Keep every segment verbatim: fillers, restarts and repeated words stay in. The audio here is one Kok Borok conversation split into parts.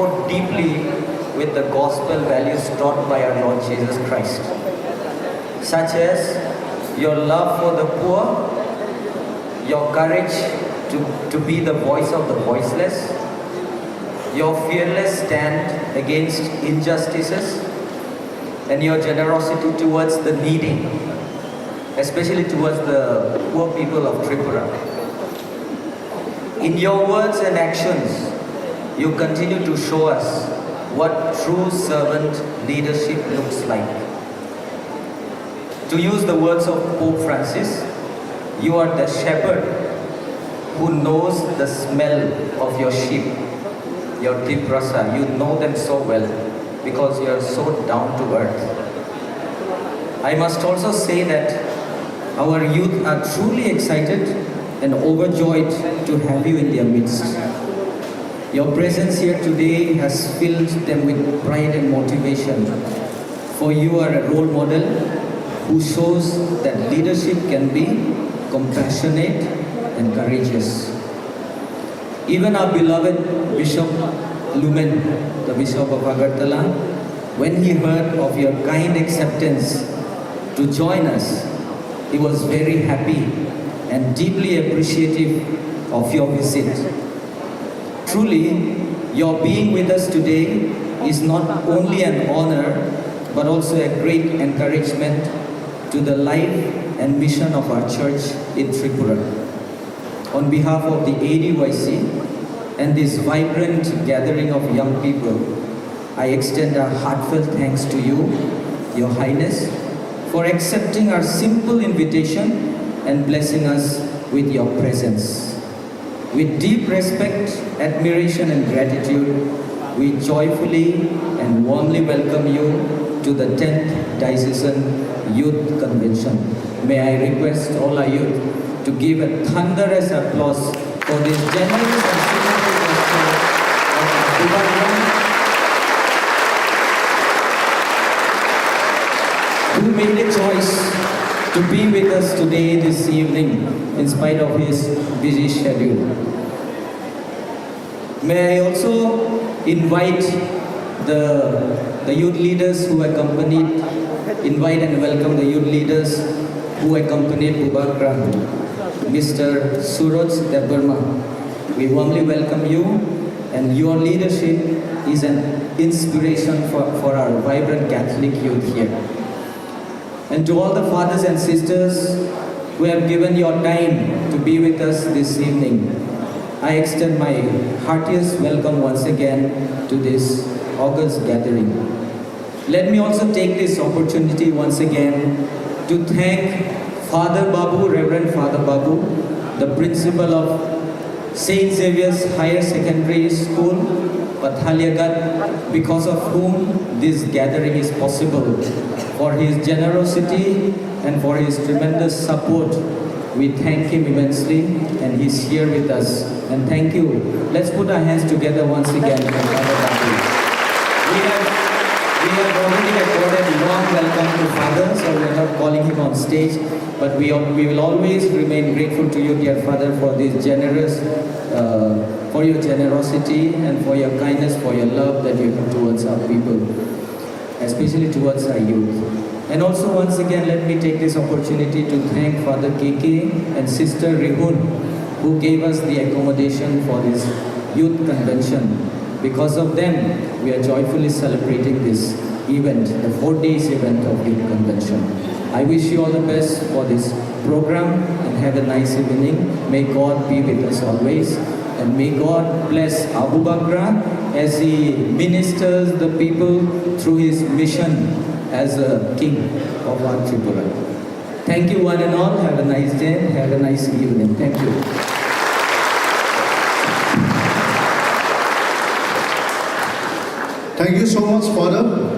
deeply with the gospel values taught by our Lord Jesus Christ, such as your love for the poor, your courage to, to be the voice of the voiceless, your fearless stand against injustices, and your generosity towards the needy, especially towards the poor people of Tripura. In your words and actions, you continue to show us what true servant leadership looks like. To use the words of Pope Francis, you are the shepherd who knows the smell of your sheep, your Tiprasa. You know them so well because you are so down to earth. I must also say that our youth are truly excited and overjoyed to have you in their midst. Your presence here today has filled them with pride and motivation, for you are a role model who shows that leadership can be compassionate and courageous. Even our beloved Bishop Lumen, the Bishop of Agartala, when he heard of your kind acceptance to join us, he was very happy and deeply appreciative of your visit. Truly, your being with us today is not only an honor but also a great encouragement to the life and mission of our church in Tripura. On behalf of the A D Y C and this vibrant gathering of young people, I extend a heartfelt thanks to you, Your Highness, for accepting our simple invitation and blessing us with your presence. With deep respect, admiration, and gratitude, we joyfully and warmly welcome you to the tenth Diocesan Youth Convention. May I request all our youth to give a thunderous applause for this generous and simple gesture of Abubakar, who made a choice to be with us today, this evening, in spite of his busy schedule. May I also invite the, the youth leaders who accompanied, invite and welcome the youth leaders who accompanied Bubakra, Mister Suraj Debbarma. We warmly welcome you, and your leadership is an inspiration for, for our vibrant Catholic youth here. And to all the fathers and sisters who have given your time to be with us this evening, I extend my heartiest welcome once again to this august gathering. Let me also take this opportunity once again to thank Father Babu, Reverend Father Babu, the principal of Saint Xavier's Higher Secondary School, Pathaliaghat, because of whom this gathering is possible. For his generosity and for his tremendous support, we thank him immensely, and he's here with us. And thank you. Let's put our hands together once again for Father Babu. We have, we have already accorded warm welcome to Father, so we are not calling him on stage. But we, al- we will always remain grateful to you, dear Father, for this generous, uh, for your generosity and for your kindness, for your love that you have towards our people, especially towards our youth. And also, once again, let me take this opportunity to thank Father K K and Sister Rihun, who gave us the accommodation for this youth convention. Because of them, we are joyfully celebrating this event, the four days event of Youth Convention. I wish you all the best for this program and have a nice evening. May God be with us always, and may God bless Abu Bakra as he ministers the people through his mission as a king of our Tripura. Thank you, one and all. Have a nice day. Have a nice evening. Thank you. Thank you so much, Father.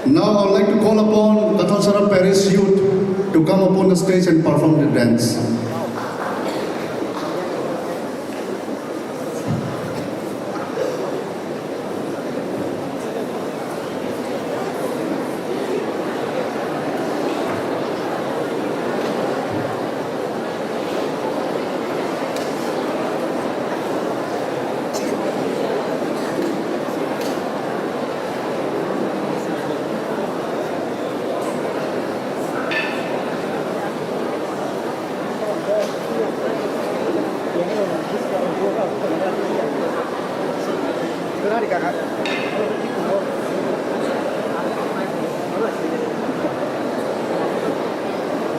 Now I would like to call upon Kathalsara Parish Youth to come upon the stage and perform the dance.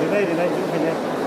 Rinai, rinai, zoom khainai.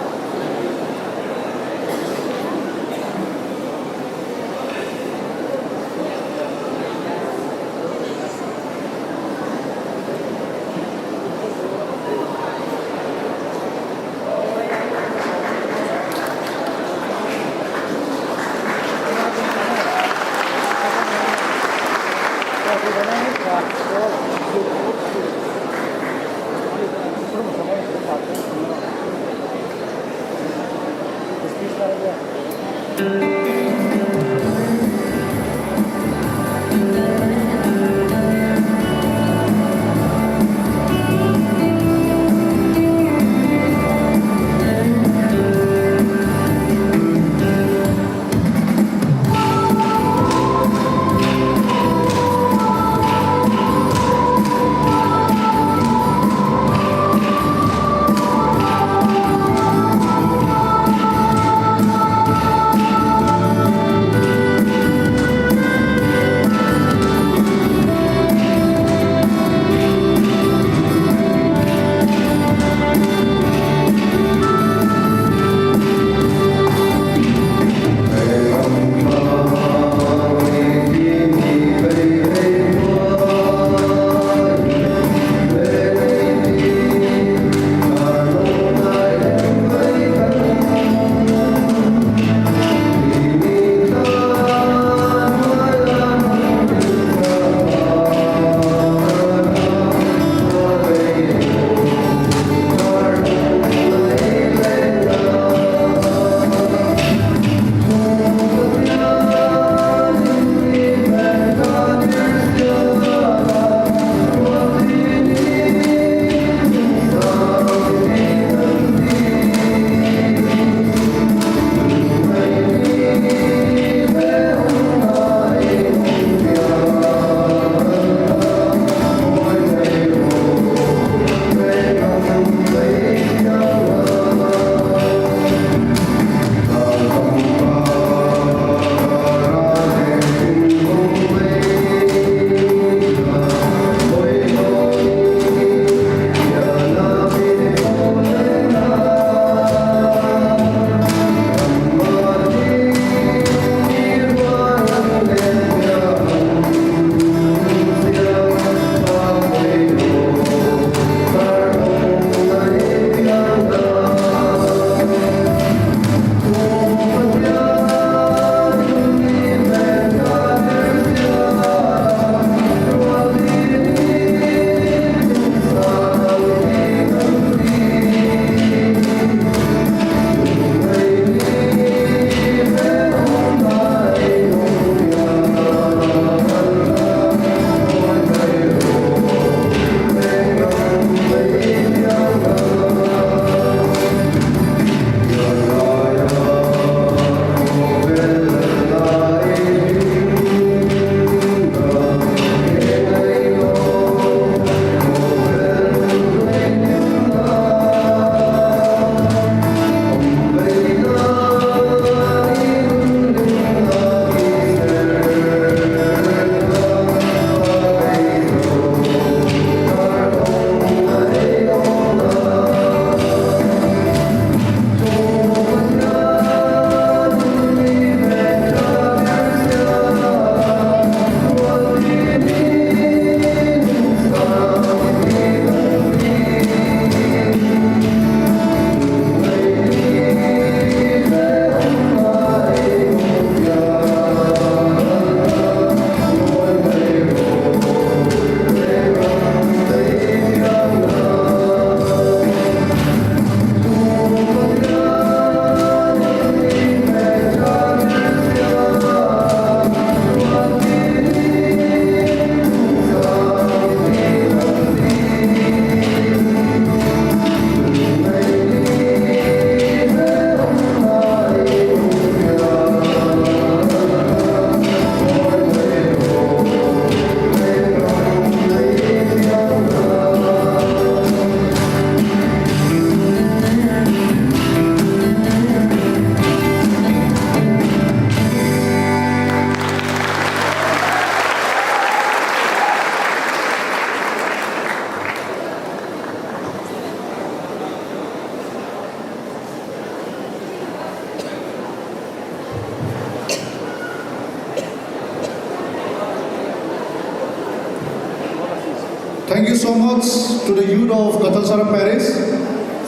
Thank you so much to the youth of Katalsara Parish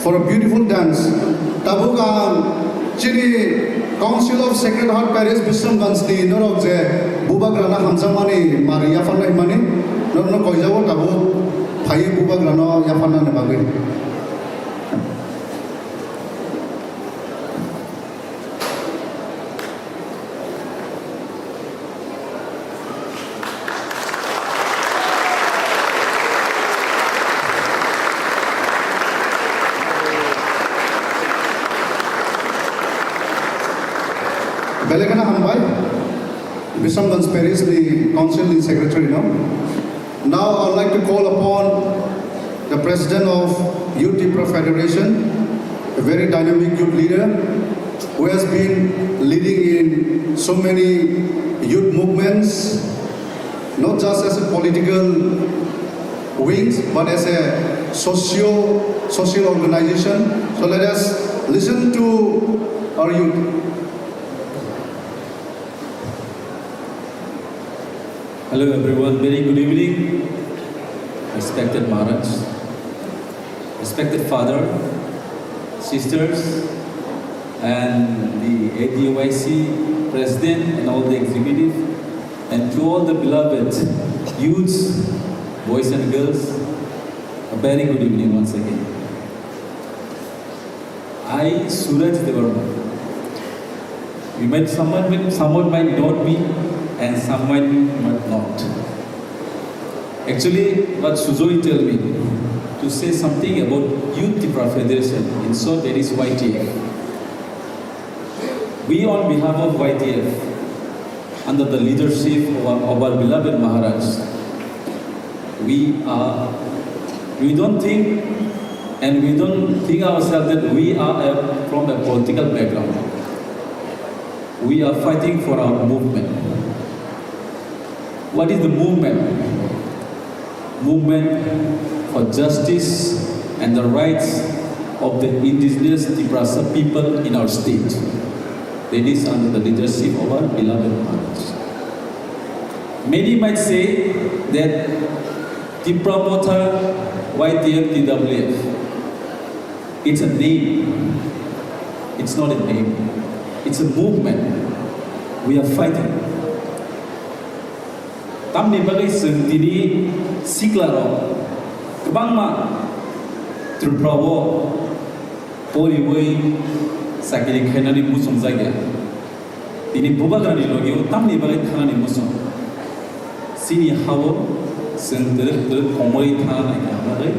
for a beautiful dance. Tabuk ang chini Council of Sacred Heart Parish Bisramganj ni norok je bubagrano hamjakmani mari yapharna himani norokno koijago tabuk phaiwi bubagrano yapharnani bagwi. Belai kheno hambai, Bisramganj Parish ni Council ni Secretary no. Now I would like to call upon the President of Youth Tipra Federation, a very dynamic youth leader who has been leading in so many youth movements, not just as a political wings, but as a socio, social organization. So let us listen to our youth. Hello everyone, very good evening. Respected Maharaj, respected father, sisters, and the A D Y C president and all the executive, and to all the beloved youths, boys and girls, a very good evening once again. I, Suraj Debbarma. You might, someone will, someone might know me and someone might not. Actually, what Sujoy tell me to say something about Youth Tipra Federation, in short, that is Y T F. We, on behalf of Y T F, under the leadership of our, of our beloved Maharaj, we are, we don't think and we don't think ourselves that we are a, from a political background. We are fighting for our movement. What is the movement? Movement for justice and the rights of the indigenous Tiprasa people in our state. That is under the leadership of our beloved Maharaj. Many might say that Tipra Motha, Y T F, T W F. It's a name. It's not a name. It's a movement. We are fighting. Tamni bagwi chwng tini siklarok kwbangma Tripura o poriwi chakiri khainani muchungjakya. Tini bubagrani logi o tamni bagwi thanani muchung. Chini ha-o chwng twrwk twrwk komorwi thana naikha bagwi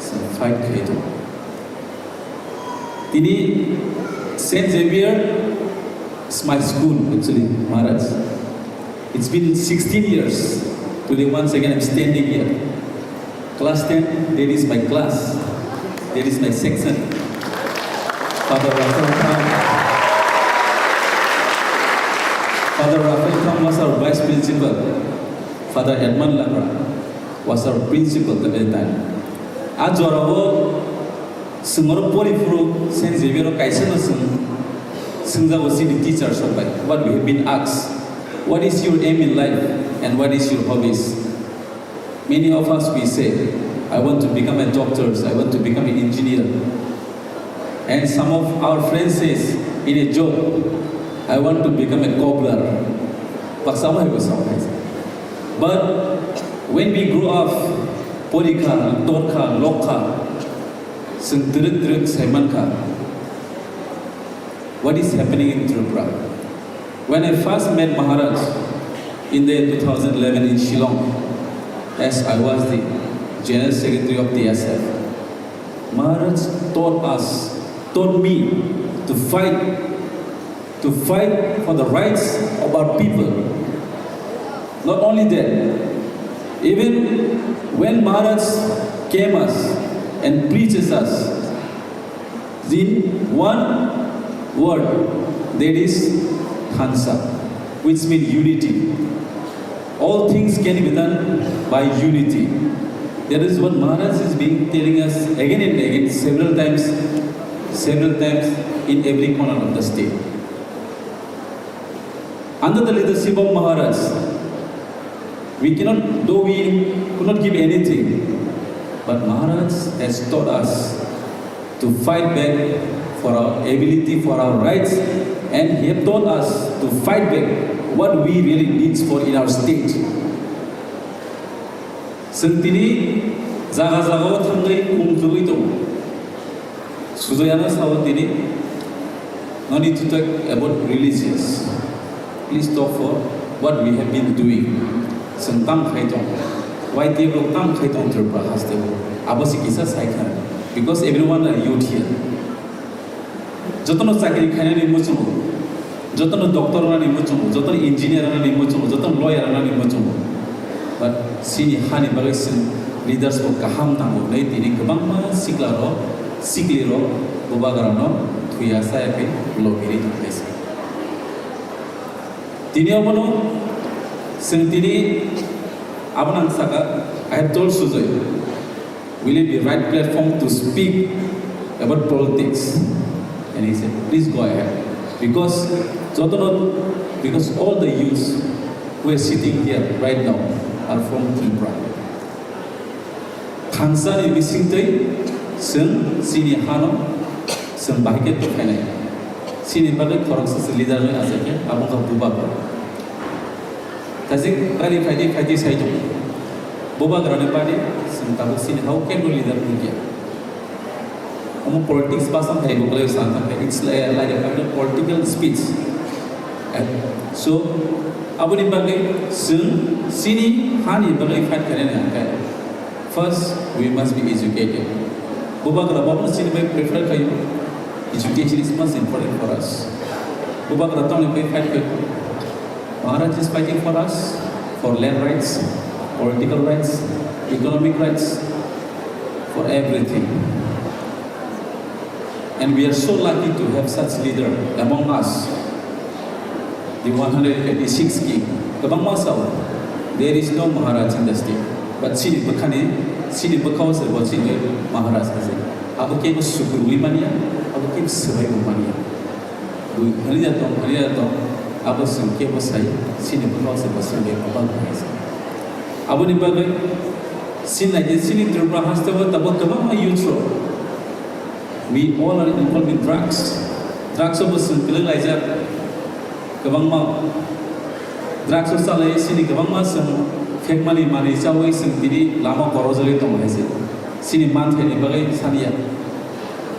chwng fight khai tongo. Tini Saint Xavier is my school, actually, Maharaj. It's been sixteen years. Today, once again, I'm standing here. Class ten, that is my class. That is my section. Father Rafael Tham. Father Rafael Tham was our vice principal. Father Edmund Labra was our principal at that time. A jorao chwng oro pori phuru Saint Xavier o kaisa no chwng swngjago chini teachers rok bai, what we have been asked, "What is your aim in life and what is your hobbies?" Many of us we say, "I want to become a doctor, I want to become an engineer." And some of our friends says, "In a job, I want to become a cobbler." Baksa wngkha, baksa wngkha. But when we grow up, porikha, torkha, lokha, chwng twrwk twrwk saimankha. What is happening in Tripura? When I first met Maharaj in the two thousand eleven in Shillong, as I was the General Secretary of T S F, Maharaj taught us, taught me to fight, to fight for the rights of our people. Not only that, even when Maharaj came us and preaches us, in one word, that is Hansa, which means unity. All things can be done by unity. That is what Maharaj is being telling us again and again, several times, several times in every corner of the state. Under the leadership of Maharaj, We cannot, though we could not give anything, but Maharaj has taught us to fight back for our ability, for our rights, and he have taught us to fight back what we really needs for in our state. Chwng tini jaga jagao thangwi kung kwrwi tongo. Sujoyano sao tini, no need to talk about religious. Please talk for what we have been doing. Chwng tam khai tong. Y T F rok tam khai tong Tripura haste o. Abo se kisa sai kha. Because everyone are youth here. Jotono chakri khainani muchungo, jotono doctor wngnani muchungo, jotono engineer wngnani muchungo, jotono lawyer wngnani muchungo. But chini hani bagwi chwng leaders bo kaham nango hwnwi tini kwbangma siklarok, siklirok bubagrano thuya saya khe lobirwi tongkhaisa. Tini obono chwng tini abono ang saka, I have told Sujoy, will it be right platform to speak about politics? And he said, please go ahead. Because jotono, because all the youths who are sitting here right now are from Tripura. Thansani bisingtwi chwng chini hano chwng bahai khe tongkhainai. Chini bagwi khoroksa se leader ni asai khe abo wngkha bubagra. Tajik gari phaidi phaidi sai tongo. Bubagrani party chwng tabuk chini hao kebo leader nukya. Omo politics bwsang hai bo kwlai san thangkhe, it's like, like a kind of political speech. And so, aboni bagwi chwng chini hani bagwi fight khainani hwnkhe, first, we must be educated. Bubagra bono chini bai prefer khaio. Education is most important for us. Bubagra tongni bai fight khaio. Maharaj is fighting for us, for land rights, political rights, economic rights, for everything. And we are so lucky to have such leader among us. The one hundred eighty-six king, kwbangma sao, there is no Maharaj in the state. But chini bwkhani, chini bwkhao se bo chini Maharaj hai se. Abo kebo sukurwi manya, abo kebo swbai bo manya. Bui khani da tong, khani da tong, abo chwng kebo sai, chini bwkhao se bo chini bai kwbang hai se. Aboni bagwi chini nai je chini Tripura haste o tabuk kwbangma youth rok. We all are involved in drugs. Drugs o bo chwng kwlwng laijak. Kwbangma drugs o chalai chini kwbangma chwng phekmani manwi chawi chwng tini lama korojagwi tongo hai se. Chini manthaini bagwi saniya.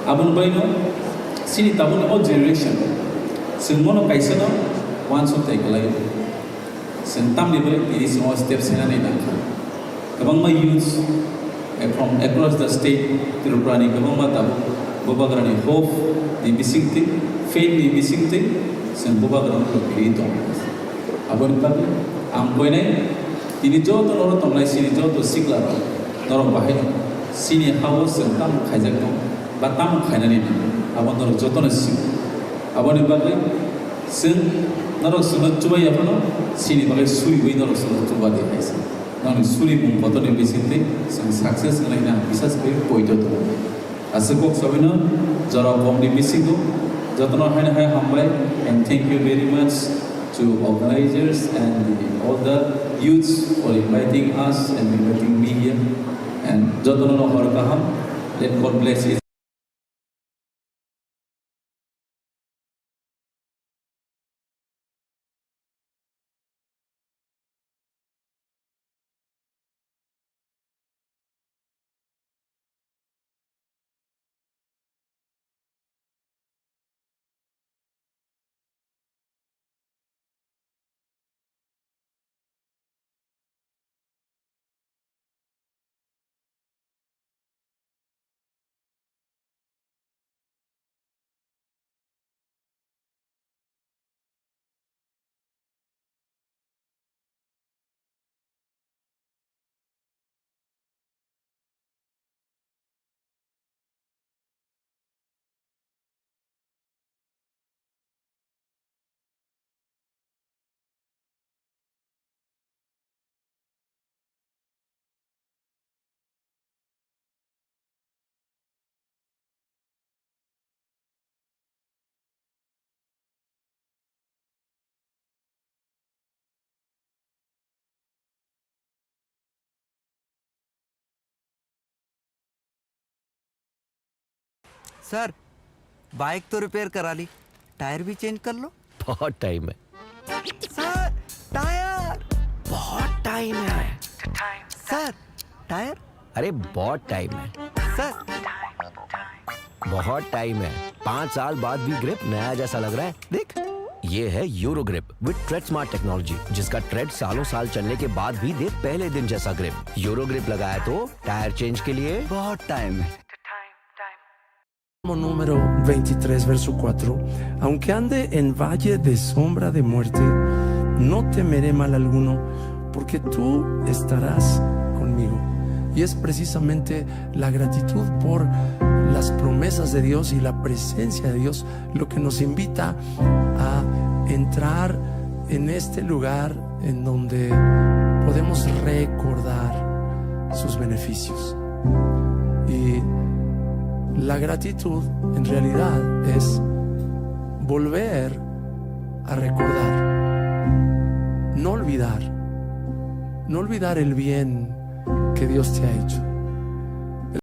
Aboni bagwino chini tabukni o generation chwng bono kaisano uansuk tai kwlai. Chwng tamni bagwi tini chwngno step sainani nangkha. Kwbangma youths, eh, from across the state, Tripura ni kwbangma tabuk bubagrani hope ni bisingtwi, faith ni bisingtwi chwng bubagrano lobirwi tongo. Aboni bagwi ang koinai tini joto norok tongnai chini joto siklarok norok bahai no chini hao chwng tamo khaijak tong ba tamo khainani nang abo norok jotono sio. Aboni bagwi chwng norok chwngno chubai ya phano chini bagwi suriwi norok chwngno chuba di hai se. Nokni suri bung kotorni bisingtwi chwng success wngna hwnwi ang bisas khlaiwi poito tongo. Aswk kok sabaino jora bomni bisingo jotono haino hai hambai, and thank you very much to organizers and the, all the youths for inviting us and inviting me here, and jotono no hor kaham. Let God bless each sir, bike तो रिपेयर करा ली, टायर भी चेंज कर लो। बहुत टाइम है। Sir, tyre. बहुत टाइम है। Sir, tyre. अरे, बहुत टाइम है। सर। बहुत टाइम है। पाँच साल बाद भी ग्रिप नया जैसा लग रहा है। देख, ये है euro grip with trade smart technology, जिसका ट्रेड सालों साल चलने के बाद भी दे पहले दिन जैसा ग्रिप। यूरो ग्रिप लगाया तो टायर चेंज के लिए बहुत टाइम है। Número veintitrés, verso cuatro: Aunque ande en valle de sombra de muerte, no temeré mal alguno, porque tú estarás conmigo. Y es precisamente la gratitud por las promesas de Dios y la presencia de Dios lo que nos invita a entrar en este lugar en donde podemos recordar sus beneficios. Y la gratitud en realidad es volver a recordar, no olvidar, no olvidar el bien que Dios te ha hecho.